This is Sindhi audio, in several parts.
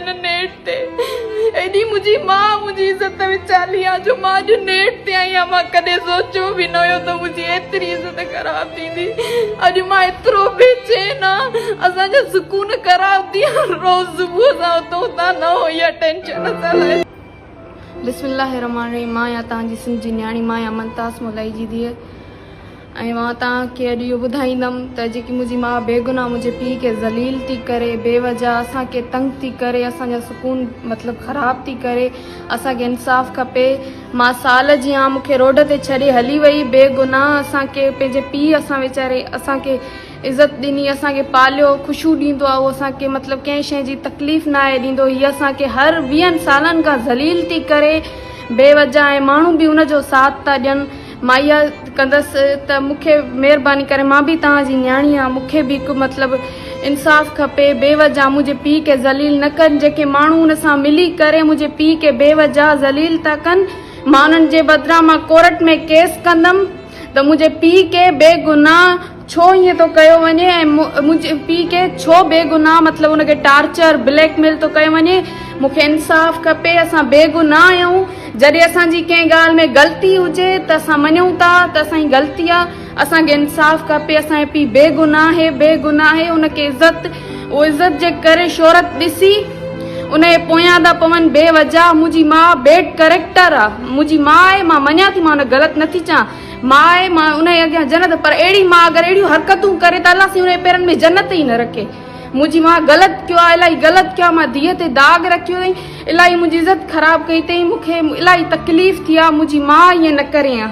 آهن نيٽ تي. ايڏي منهنجي ماء منهنجي عزت وچالي آ جو مان اڄ نيٽ تي آئي آهيان. مان ڪڏهن سوچيو به نه هيو ته منهنجي ايتري عزت خراب ٿيندي. اڄ مان ايترو بي چين آ. اسان جا سڪون خراب ٿي ويا. روز صبح سان اٿون ٿا نه هو اها ٽينشن اسان لاء. بسم الله الرحمٰن الرحيم مان آهيان توهان جي سنڌ جي نياڻي مان آهيان ممتاز مولائي جي ڌيء ۽ مان توهان کي اڄ اهو ٻڌائيندم ته جيڪي منهنجي ماء بيگناهه منهنجي پيء کي ذليل ٿي ڪري بي وجه اسان کي تنگ ٿي ڪري اسان جا سڪون مطلب خراب ٿي ڪري اسان کي انصاف کپي مان سال جي آن مون کي روڊ تي ڇڏي هلي وئي بيگناهه اسان کي پنهنجي پيء اسان ويچاري اسان کي عزت ڏني اسان کي پاليو خوشيون ڏيندو آ اهو اسان کي مطلب ڪنهن شيء جي تڪليف ناهي ڏيندو هي اسان کي هر ويهن سالن کان ذليل ٿي ڪري بي وجه ۽ ماڻهو به ان جو ساٿ ٿا ڏين مان اها ڪندس ته مون کي مهرباني ڪري مان به توهان جي نياڻي آهيان مون کي به هڪ مطلب انصاف کپي بي وجه منهنجي پيء کي ذليل نه ڪن جيڪي ماڻهو ان سان ملي ڪري منهنجي پيء کي بي وجه ذليل ٿا ڪن مان انهن جي بدران مان ڪورٽ ۾ ڪيس ڪندم ته منهنجي پيء کي بي گناهه ڇو ائين ٿو ڪيو وڃي ۽ منهنجي پيء کي ڇو بي گناهه مطلب ان کي ٽارچر بليڪ ميل ٿو ڪيو وڃي مون کي انصاف کپي اسان بي گناهه آهيون جڏهن اسان جي ڪنهن ڳالهه ۾ غلطي هجي ته اسان مڃون ٿا ته اسان جي غلطي آهي اسان کي انصاف کپي اسان جو پيء بي گناهه آهي بي گناهه آهي ان کي عزت اهو عزت جي ڪري شهرت ڏسي ان جي پويان ٿا پون بي وجه منهنجي ماء بيڊ ڪريڪٽر آ منهنجي ماء آهي مان مڃان ٿي مان ان غلط نٿي چان ماء آهي مان ان جي اڳيان جنت پر اهڙي ماء اگر اهڙيون حرڪتون ڪري ته الله سائين ان جي پيرن ۾ جنت ئي نه رکي منهنجي ماء غلط ڪيو آ الاهي غلط ڪيو آ مان ڌيء تي داغ رکيو اٿئي الاهي منهنجي عزت خراب ڪئي اٿئي مون کي الاهي تڪليف ٿي آ منهنجي ماء ائين نه ڪري ها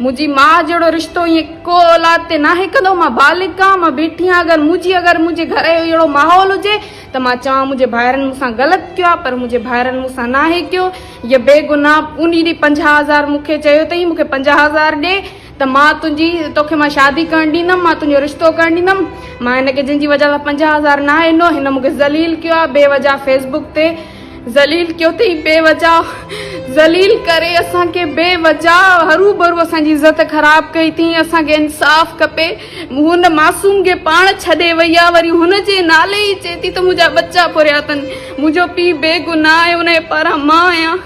منهنجي ماء جهڙو رشتو ائين ڪو اولاد تي ناهي ڪندو، مان بالغ آهيان، مان بيٺي آهيان، اگر منهنجي اگر منهنجي گهر جو اهڙو ماحول هجي ته مان چوان منهنجي ڀائرن مون سان غلط ڪيو آهي پر منهنجي ڀائرن مون سان ناهي ڪيو، هيء بيگناهه انهي ڏينهن 50 هزار مون کي چيو اٿئي مون کي 50 هزار ڏي ته مان تنهنجي توکي مان شادي ڪرڻ ڏيندم، مان تنهنجو رشتو ڪرڻ ڏيندم، مان هن کي جنهن جي وجهه سان 50 هزار ناهي ڏنو هن مون کي ذليل ڪيو آهي بي وجهه فيس بڪ تي. ذليل ڪيو اٿئي بي وجه ذليل ڪري اسان کي بي وجه هروڀرو اسان جي عزت خراب ڪئي اٿئي اسان کي انصاف کپي هن معصوم کي پاڻ ڇڏي وئي آ وري هن جي نالي ئي چئي ٿي ته منهنجا ٻچا پوريا اٿن منهنجو پيء بي گناهه آهي ان جي پاران مان آهيان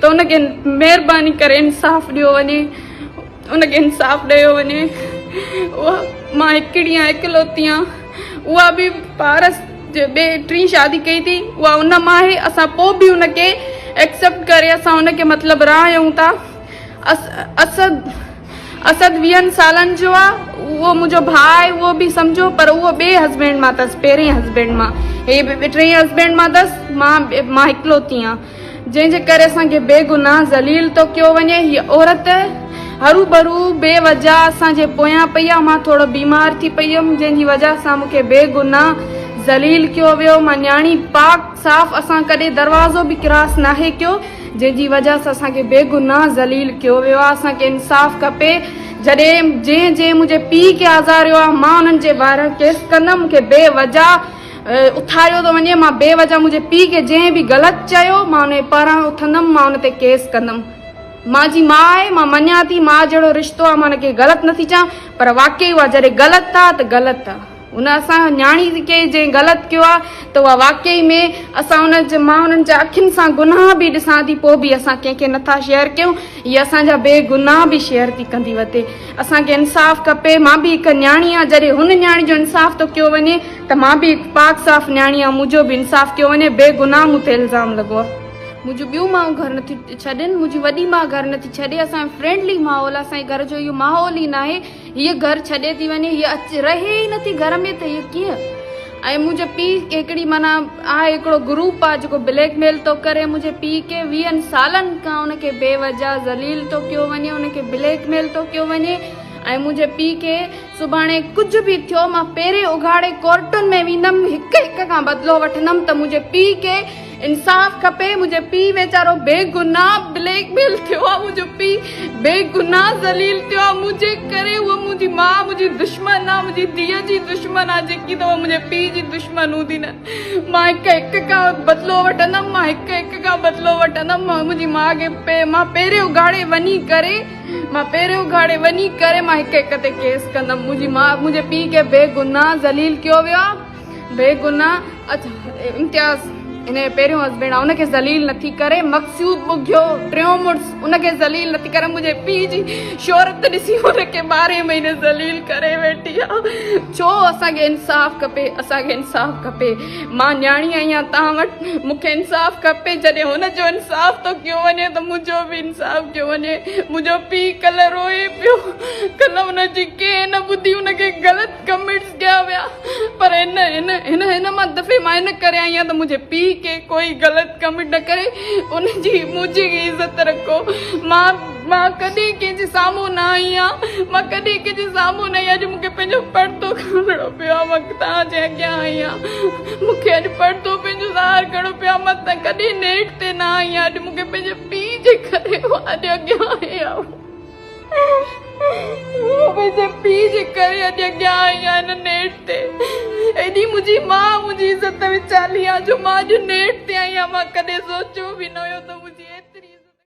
ته ان کي مهرباني ڪري انصاف ڏيو وڃي ان کي انصاف ڏيو وڃي اها مان هڪڙي آهيان اڪلوتي آهيان اها به پارس جي ٻي ٽين شادي ڪئي ٿي اها ان مان آهي اسان پوء به ان کي ايڪسيپٽ ڪري اسان ان کي مطلب راهيون ٿا اسد اسد ويهن سالن جو آ اهو منهنجو ڀاء آهي اهو به سمجهو پر اهو ٻئي هسبينڊ مان اٿس پهرين هسبينڊ مان هي ٽئين هسبينڊ مان اٿس مان مان اڪلوتي آهيان جنهن جي ڪري اسان کي بي گناهه ذليل ٿو ڪيو وڃي. هيء عورت هروڀرو بي وجهه اسان جي پويان پئي آ. مان ٿورو بيمار ٿي پئي هيم، جنهن جي وجهه سان مون کي بي گناهه ذليل ڪيو ويو. مان نياڻي پاڪ صاف اسان ڪڏهن دروازو به ڪراس ناهي ڪيو، جنهن جي وجهه سان اسان کي بي گناهه ذليل ڪيو ويو آ. اسان کي انصاف کپي. جڏهن جنهن جنهن منهنجي پيء کي آزاريو آ، مان انهن جي ٻاهران ڪيس ڪندم. مون کي بي وجهه اٿاريو ٿو وڃي مان بي وجه منهنجي پيء کي جنهن به غلط چيو مان ان جي پاران اٿندم مان ان تي ڪيس ڪندم مان جي ماء آهي مان مڃان ٿي ماء جهڙو رشتو آهي مان ان کي غلط نٿي چوان پر واقعي اها جڏهن غلط آ ته غلط آ ان اسان نياڻي کي جنهن غلط ڪيو آ ته اها واقعي ۾ اسان ان جي مان انهن جا اکين سان گناهه به ڏسان ٿي پوء به اسان ڪنهن کي نٿا شيئر ڪيون هي اسان جا بي گناهه به شيئر ٿي ڪندي وتي اسان کي انصاف کپي مان به هڪ نياڻي آهيان جڏهن هن نياڻي جو انصاف ٿو ڪيو وڃي ته مان به هڪ پاڪ صاف نياڻي آهيان منهنجو به انصاف ڪيو وڃي بي گناهه مون تي الزام لڳو آهي. منهنجون ٻيون مائون گهر نٿيون ڇڏين منهنجي وڏي ماء گهر نٿي ڇڏي اسان جو فرينڊلي ماحول آهي اسان جي گهر جو اهو ماحول ئي ناهي هيء گهر ڇڏي ٿي وڃي هيء اچ رهي ئي نٿي گهر ۾ ته هيء ڪيئن ۽ منهنجي پيء کي هڪڙي معنيٰ آهي هڪڙو گروپ آهي جيڪو بليڪ ميل ٿو ڪري منهنجي پيء کي ويهن سالن کان ان کي بي وجه ذليل ٿو ڪيو وڃي ان کي بليڪ ميل ٿو ڪيو وڃي ۽ منهنجي پيء کي سڀاڻي ڪجهه به ٿيو مان پيرين اگهاڙي ڪورٽن ۾ ويندم هڪ هڪ کان بدلو وٺندم ته منهنجي پيء کي انصاف کپي منهنجي پيء ويچارو بيگناهه بليڪ ميل ٿيو آ منهنجو پيء بيگناهه ذليل ٿيو آ منهنجي ڪري هوء منهنجي ماء منهنجي دشمن آ منهنجي ڌيء جي دشمن آ جيڪي ته هوء منهنجي پيء جي دشمن هوندي نه مان هڪ هڪ کان بدلو وٺندم مان هڪ هڪ کان بدلو وٺندم مان منهنجي ماء کي مان پيري اگهاڙي وڃي ڪري مان پيري اگهاڙي وڃي ڪري مان هڪ هڪ تي ڪيس ڪندم منهنجي ماء منهنجي پيء کي بيگناهه ذليل ڪيو ويو آ بيگناهه اچا امتياز هن جو پهريون هسبينڊ آ ان کي ذليل نٿي ڪري، مقصود ٻگهيو ٽيون مڙس ان کي ذليل نٿي ڪري، منهنجي پيء جي شهرت ڏسي ان کي ٻارهين مهيني ذليل ڪري ويٺي آ. ڇو اسان کي انصاف کپي، اسان کي انصاف کپي. مان نياڻي آهيان توهان وٽ، مون کي انصاف کپي. جڏهن هن جو انصاف ٿو ڪيو وڃي ته منهنجو به انصاف ڪيو وڃي. منهنجو پيء ڪلهه روئي پيو، ڪلهه ان جي ڪنهن نه ٻڌي، ان کي غلط ڪمينٽس ڪيا ويا پر هن هن هن هن مان دفعي مان ان ڪري آئي آهيان ته منهنجي پيء کي ڪوئي غلط ڪمينٽ نه ڪري ان جي منهنجي عزت رکو. مان مان ڪڏهن ڪنهن جي سامهون نه آئي آهيان، مان ڪڏهن ڪنهن جي سامهون نه آئي آهيان. اڄ مون کي پنهنجو پردو کڻڻو پيو آهي. مان توهان جي اڳيان آئي آهيان، مون کي اڄ پردو پنهنجو ظاهر ڪرڻو پيو آهي. مان ته ڪڏهن نيٽ تي نه آئي آهيان، اڄ مون کي پنهنجي پيء جي ڪري اڄ اڳيان آئي آهيان. منهنجي پيء جي ڪري اڄ اڳيان آئي آهيان هن نيٽ تي. ايڏي منهنجي ماء منهنجي عزت وچالي آ جو مان اڄ نيٽ تي آئي آهيان. مان ڪڏهن سوچيو به نه هيو ته منهنجي ايتري.